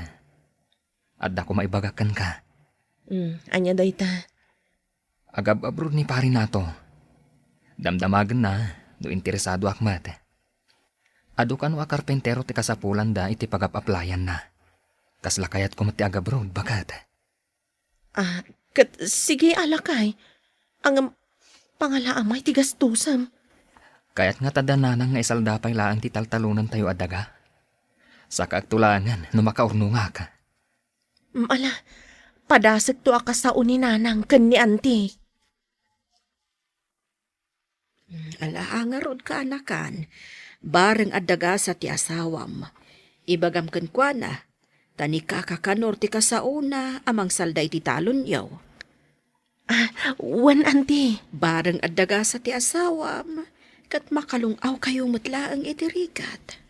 Adda koma ibagak kenka. Hmm, ania dayta? Agab-abrod ni Pari Nato. Damdamagenna no interesadoak met. Adu kano a karpentero ti kasapulanda iti pagap-aplayanna. Kasla kayatko met ti agabroad, baket. Ah, ket sige a, lakay. Ngem, pangalaamay ti gastosem. Kayat nga ta da nanang nga isalda pay laeng ti taltalonentayo a daga. Sakaakto laengen no makaurnongak. Mm, ala, padasekto a kasao ni nanang ken ni anti. Mm, ala, a ngarud, kaanakan, bareng adda gasa ti asawam. Ibagam kenkuana, ta ni Kaka Kanor ti kasaona a mangsalda iti talonyo. Ah, wen, anti. Bareng adda gasa ti asawam, ket makalung-awkayo met laeng iti rigat.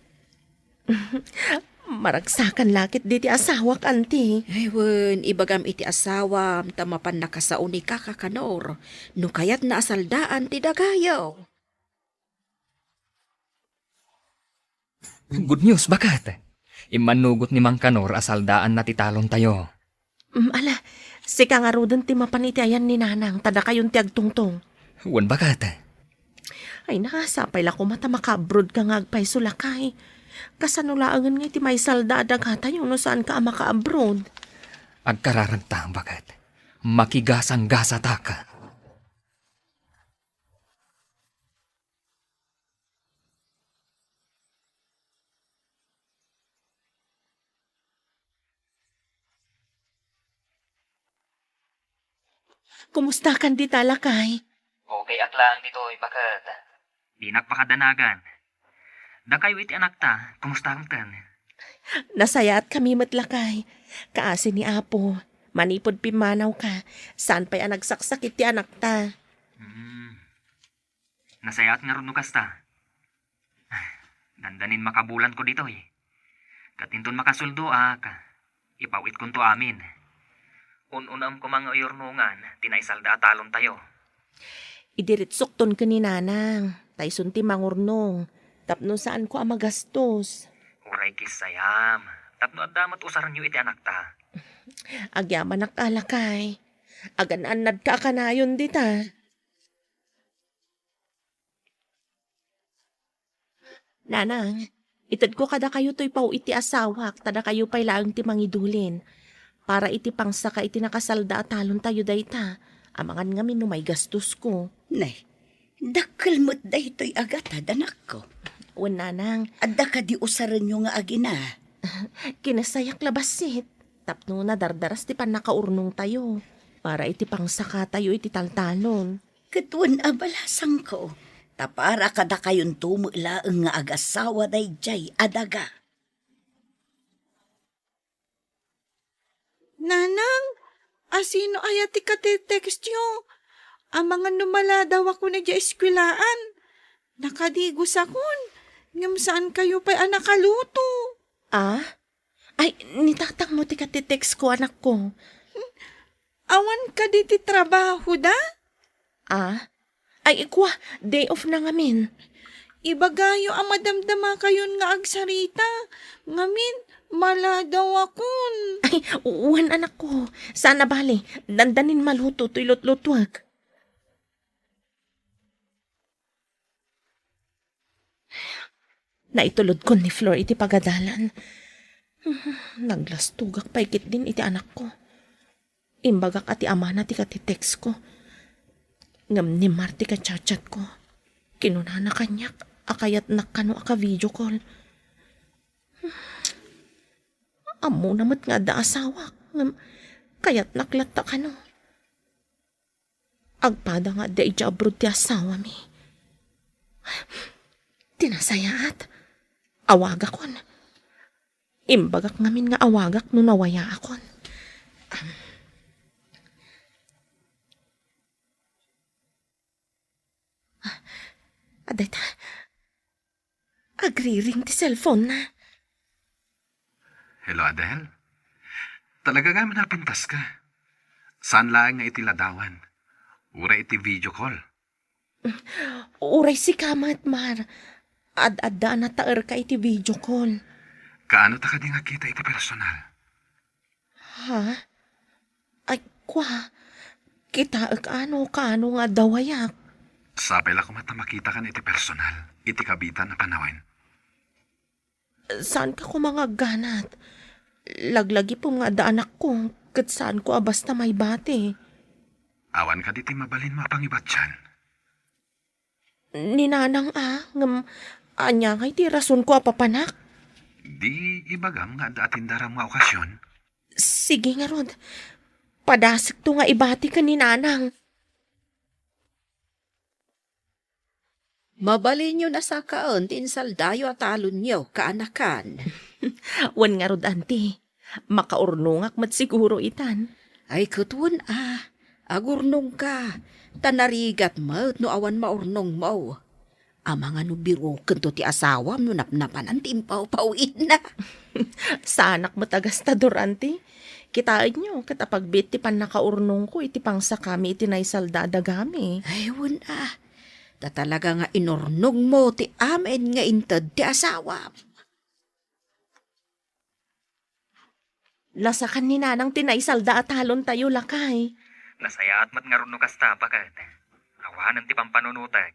Maragsakan la ketdi ti asawak, anti. Ay, wen, ibagam iti asawam ta mapanna kasao ni Kaka Kanor no kayatna a saldaan ti dagayo. Good news, baket. Immannugot ni Mang Kanor a saldaanna ti talontayo. Mm, ala, sika ngaruden ti mapan iti ayan ni Nanang, ta dakayon ti agtungtong. Wen, baket. Ay, nasapay la koma ta makaabroad ka nga agpayso, lakay. Kasano laengen nga iti maisalda a dagatayo no saan ka a makaabroad? Agkararagta, baket. Makigasanggasatak. Kumusta kan dita, lakay? Okay ak laeng ditoy, baket. Dinak pakadanagan. Dakayo iti anakta, kumusta kan? Nasayaat kami met, lakay. Kaasi ni Apo, manipud pimmanawka, saan pay a nagsaksakit ti anakta. Hmm. Nasayaat ngarud no kasta. Dandanin makabulanko ditoy. Ket inton makasuldoak, ipaw-itkonto amin. Un-unaem koma nga uyurnongan ti naisalda a talontayo. Idiritsokton ken ni Nanang, ta isun ti mangurnong, tapno saanko a magastos. Uray kissayam, tapno adda met usarenyo iti anakta. Agyamanak a lakay. Agan-annadka a kanayon dita. Nanang, itedko kadakayo toy paw iti asawak, ta dakayo pay laeng ti mangidulin. Para iti pangsaka iti nakasalda a talontayo dayta, amangan ngamin no maigastosko. Ne, dakkel met daytoy a gatad, anakko. Wen, Nanang. Adda kadi usarenyo nga agina? Kinasayak la bassit, tapno nadardaras ti pannakaurnongtayo, para iti pangsakatayo iti taltalon. Ket wen a balasangko, ta para kadakayonto met laeng nga agasawa daydiay a daga. Nanang, asino aya ti katitextyo? Amangan no maladawakon idiay eskwelaan. Nakadigosakon, ngem saankayo pay a nakaluto. Ah? Ay, ni tatangmo ti katitextko, anakko. Awan kadi ti trabahoda? Ah? Ay, ikua, day off na ngamin. Ibagayo a madamdamakayon nga agsarita. Ngamin, maladawakon. Ay, wen, anakko. Saan a bale, dandanin maluto toy lutlutuek. Naitulodkon ni Flor iti pagadalan. Naglastogak pay ketdin iti anakko. Imbagak a ti amana ti katitextko. Ngem ni Mar ti kachatchatko. Kinunana kaniak a kayatnak kano a ka-video call. Ammona met nga adda asawak, ngem kayatnak latta kano. Agpada nga adda idiay abroad ti asawami. Ti nasayaat, awagakon. Imbagak ngamin nga awagak no nawayaakon. Am. Ah, adda ita. Agriring ti cellphone-na. Hello, Adel. Talaga nga napintaska. Saan laeng nga iti ladawan. Uray iti video call. Uray sika met, Mar. Ad-adda a nataerka iti video call. Kaano ta kadi nga kita iti personal? Ha? Ay, kua. Kitaek ano, kaano nga adda wayak. Sapay la koma ta makitakan iti personal, iti kabiitan a panawen. Saanka koma nga agganat. Laglagipem nga adda anakko, ket saanko a basta maibati. Awan kadi ti mabalinmo a pangibatian? Ni Nanang a, ngem ania ngay ti rasonko a papanak? Di ibagam nga adda atindaram nga okasion? Sige ngarud. Padasekto nga ibati ken ni Nanang. Mabalinyo nasakaen ti insaldayo a talonyo, kaanakan. Wen ngarud, Auntie. Makaurnongak met siguro itan. Ay, ket wen a, agurnongka, ta narigat met no awan maurnongmo. Amangan no birokento ti asawam no napnapanan ti impawpawidna. Saanak met a gastador, Auntie. Kitaenyo, ket apagbiit ti pannakaurnongko iti pangsakami iti naisalda a dagami. Ay, wen a. Ta talaga nga inurnongmo ti amin nga inted ti asawam. Nasakan ni Nanang ti naisalda a talontayo, lakay. Nasayaat met ngarud no kasta, baket. Awanen ti pampanunotek.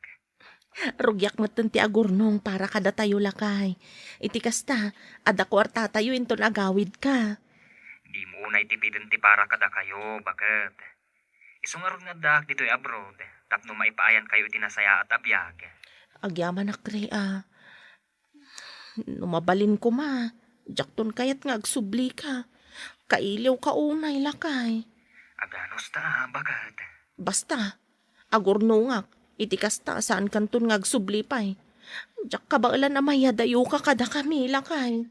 Rugiak metten ti agurnong para kadatayo, lakay. Iti kasta, adda kuartatayo inton agawidka. Dimo unay tipiden ti para kadakayo, baket. Isu ngarud nga addaak ditoy abroad, tapno maipaayankayo iti nasayaat a biag. Agyamanak, Ray, a. No mabalin koma, diakton kayat nga agsublika. Kailiwka unay, lakay. Aganos ta, baket. Basta, agurnongak. Iti kasta, saankanton nga agsubli pay. Diak kabaelan a mayadayoka kadakami, lakay.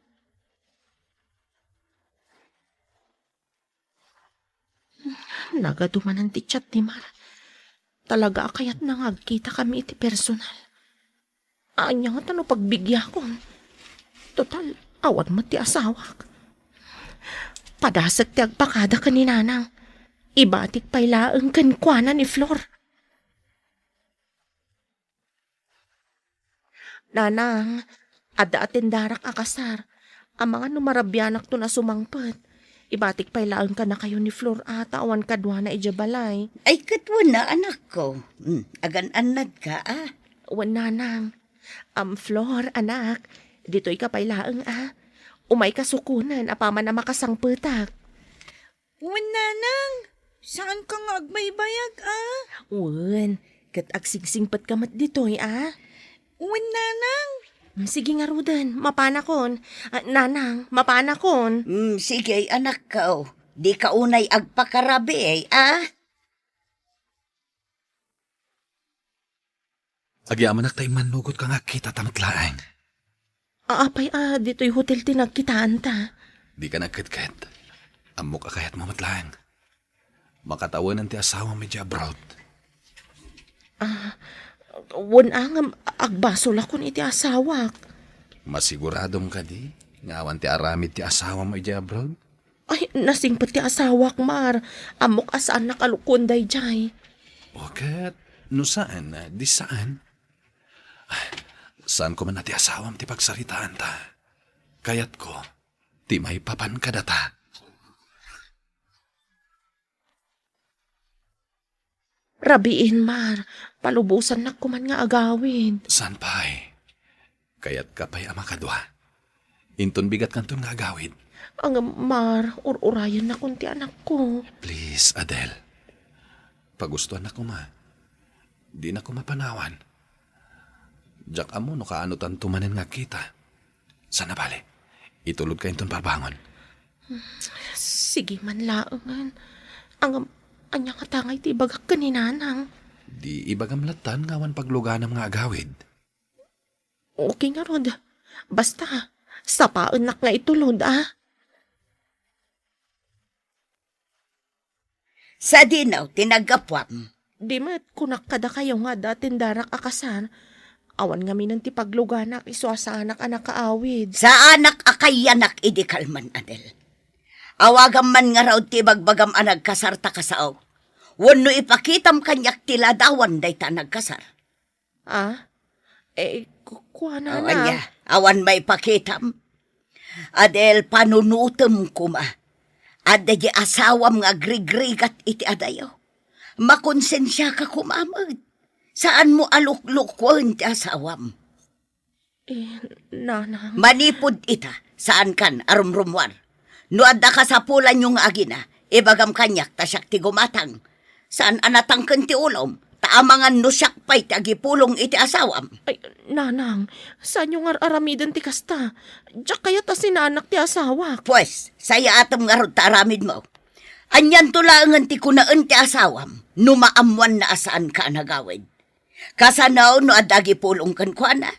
Nagadu manen ti chat ni Mar. Talaga a kayatna nga agkitakami iti personal. Ania ngata no pagbigyakon? Total, awan met ti asawak. Padasek ti agpakada ken ni Nanang. Ibatik pay laeng kenkuana ni Flor. Nanang, adda atendarak a kasar. Amangan no marabianakton a sumangpet. Ibatik pay laeng kadakayo ni Flor a ta awan kaduana idiay balay. Ay, ket wen a, anakko. Hmm, agan-annadka, a? Wen, Nanang. Am, Flor, anak, ditoyka pay laeng, a? Umayka sukonen apaman a makasangpetak. Wen, Nanang, saanka nga agbaybayag, a? Wen, ket agsingsingpetka met ditoy, a? Wen, Nanang. Mm, sige ngaruden, mapanakon. A, Nanang, mapanakon. Mm, sige, anakko. Dika unay agpakarabii, a? Agyamanak ta immannugotka nga agkitata met laeng. Apay a ditoy hotel ti nagkitaanta? Dika nagketket. Ammok a kayatmo met laeng. Makatawenan ti asawam idiay abroad. A, wen a ngem agbasolakon iti asawak. Masiguradom kadi nga awan ti aramid ti asawam idiay abroad? Ay, nasingpet ti asawak, Mar. Ammok a saannak a lukoen daydiay. O ket, no saan, a, di saan. Ay, saan koma a ti asawam ti pagsaritaanta. Kayatko, ti maipapan kadata. Rabiin, Mar. Palubosannak koman nga agawid. Saan pay? Kayatka pay a makadua. Inton bigatkanton nga agawid. Ngem, Mar, ur-urayennakon ti anakko. Please, Adel. Pagustoannak koma. Dinak koma panawan. Diak ammo no kaanotanto manen nga agkita. Saan a bale, itulodka inton parbangon. Sige man laengen. Ngem, ania ngata ngay ti ibagak ken ni Nanang? Di ibagam lattan nga awan pagluganam nga agawid. Okay ngarud. Basta, sapaennak nga itulod, a? Sadino ti naggapuam? Di met, kunak kadakayo nga adda atendarak a kasar. Awan ngaminen ti pagluganak isu a saanak a nakaawid. Saanak a kayanak idi kalman, Adel. Awagam man ngarud ti ibagbagam a nagkasar ta kasao. Wenno ipakitam kaniak ti ladawan dayta a nagkasar. A? Eh, ku-, kuana. Oh, na. Ania? Awan maipakitam? Adel, panunotem koma. Adda di asawam nga agrigrigat iti adayo. Makonsensiaka koma met. Saanmo a luklukuen ti asawam. Eh, Nanang. Manipud ita, saankan a rumrumuar. No adda kasapulanyo nga agina, ibagam kaniak ta siak ti gumatang. Saan a natangken ti ulom, ta amangan no siak pay ti agipulong iti asawam. Ay, Nanang, saanyo nga ar-aramiden ti kasta. Diak kayat a sinaanak ti asawak. Pues, sayaatem ngarud ta aramidmo. Anianto laengen ti kunaen ti asawam no maammoanna a saanka a nagawid? Kasano no adda agipulong kenkuana?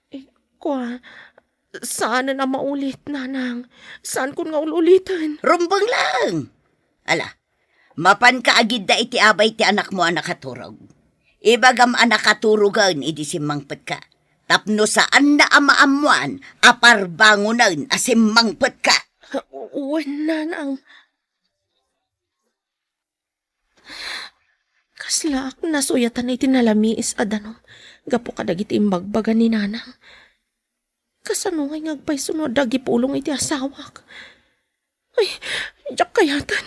Eh, kua, saanen a maulit, Nanang. Saankon nga ul-uliten. Rumbeng laeng. Ala, mapanka agidda iti abay ti anakmo a nakaturog. Ibagam a nakaturogen idi simmangpetka. Tapno saanna a maammoan a parbangonen a simmangpetka. Wen, Nanang. Kaslaak nasuyatan iti nalamiis a danum gapu kadagiti imbagbaga ni Nanang. Kasano ngay nga agpayso no adda agipulong iti asawak? Ay, diak kayaten.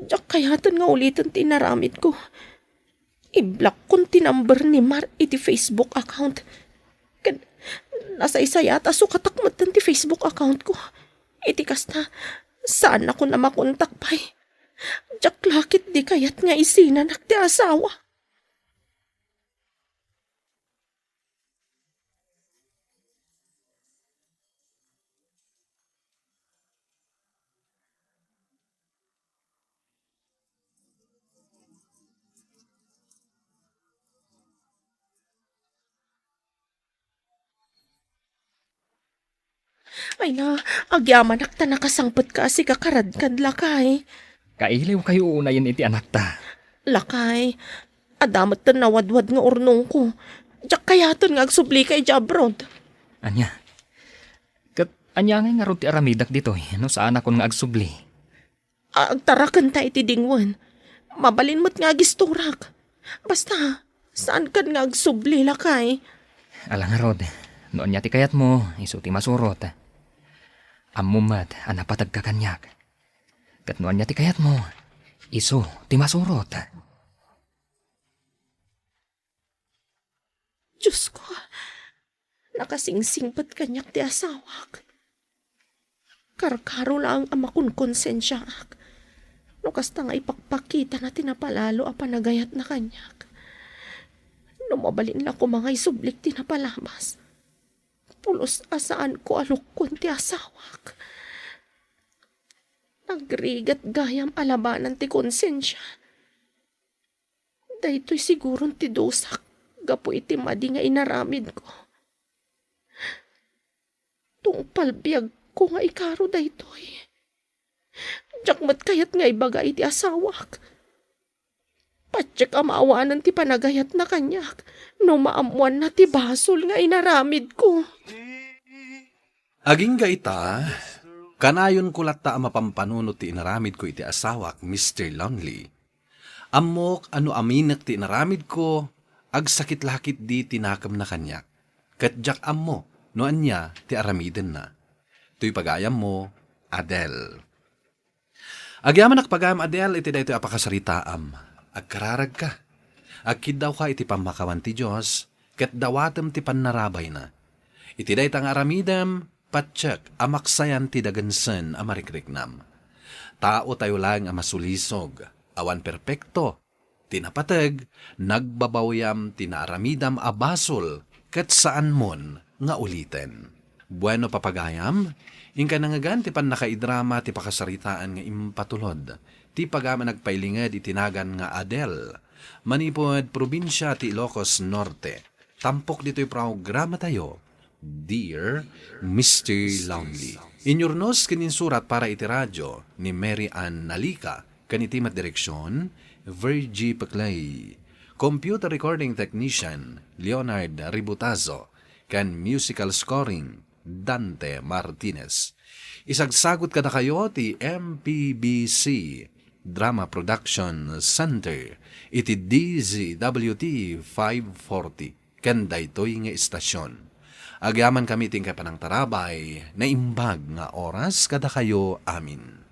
Diak kayaten nga uliten ti inaramidko. Iblokkon ti number ni Mar iti Facebook account. Ken nasaysayaat a sukatak metten ti Facebook account ko. Iti kasta, saannakon a makontak pay. Diak la ketdi kayat nga isinanak ti asawa. Ay na, agyamanak ta nakasangpetka a sika kad lakay. Kailiwkayo unayen iti anakta. Lakay, adda met ti nawadwad nga urnongko. Diak kayaten nga agsubli ka idiay abroad. Ania? Ket ania ngay ngarud ti aramidek ditoy no saanakon nga agsubli? Agtarakenta iti dingwen. Mabalin met nga agisturak. Basta, saankan nga agsubli, lakay. Ala ngarud, no ania ti kayatmo, isu ti masurot. Ammom met a napategka kaniak. Ket no ania ti kayatmo, isu ti masurot. Diosko, nakasingsingpet kaniak ti asawak. Karkaro laeng a makonkonsensiaak no kasta nga ipakpakitana ti napalalo a panagayatna kaniak. No mabalin la koma nga isublik ti napalabas, pulos a saanko a lukkuen ti asawak. Nagrigat gayam a labanan ti konsensia. Daytoy siguron ti dusak gapu iti madi nga inaramidko. Tungpal biagko nga ikaro daytoy. Diak met kayat nga ibaga iti asawak. Patiek a maawanan ti panagayatna kaniak no maammoanna ti basol nga inaramidko. Agingga ita, kanayonko latta a mapampanunot ti inaramidko iti asawak, Mister Lonely. Ammok a no aminek ti inaramidko, agsakit la ketdi ti nakemna kaniak, ket diak ammo no ania ti aramidenna. Toy pagayammo, Adele. Agyamanak pagayam, Adele, iti daytoy a pakasaritaam. Agkararagka. Agkiddawka iti pammakawan ti Dios, ket dawatem ti pannarabayna. Iti dayta nga aramidem, patiek a maksayan ti dagensen a marikriknam. Taotayo laeng a masulisog, awan perpekto. Ti napateg, nagbabawyam ti naaramidam a basol ket saanmon nga uliten. Bueno, papagayam, inka nangngegan ti pannakaidrama ti pakasaritaan nga impatulod ti pagayam a nagpailinged iti nagan nga Adele, manipud probinsia ti Ilocos Norte. Tampok ditoy programatayo, Dear Mister Lonely. Inyurnos ken insurat para iti radio ni Mary Ann Nalica, ken iti met direksion, Virgie Peclay. Computer recording technician, Leonard Ributazo, ken musical scoring, Dante Martinez. Isagsagut kadakayo ti M P B C Drama Production Center iti D Z W T five forty ken daytoy nga istasion. Agyamankami ti inkay panangtarabay, naimbag nga oras kadakayo amin.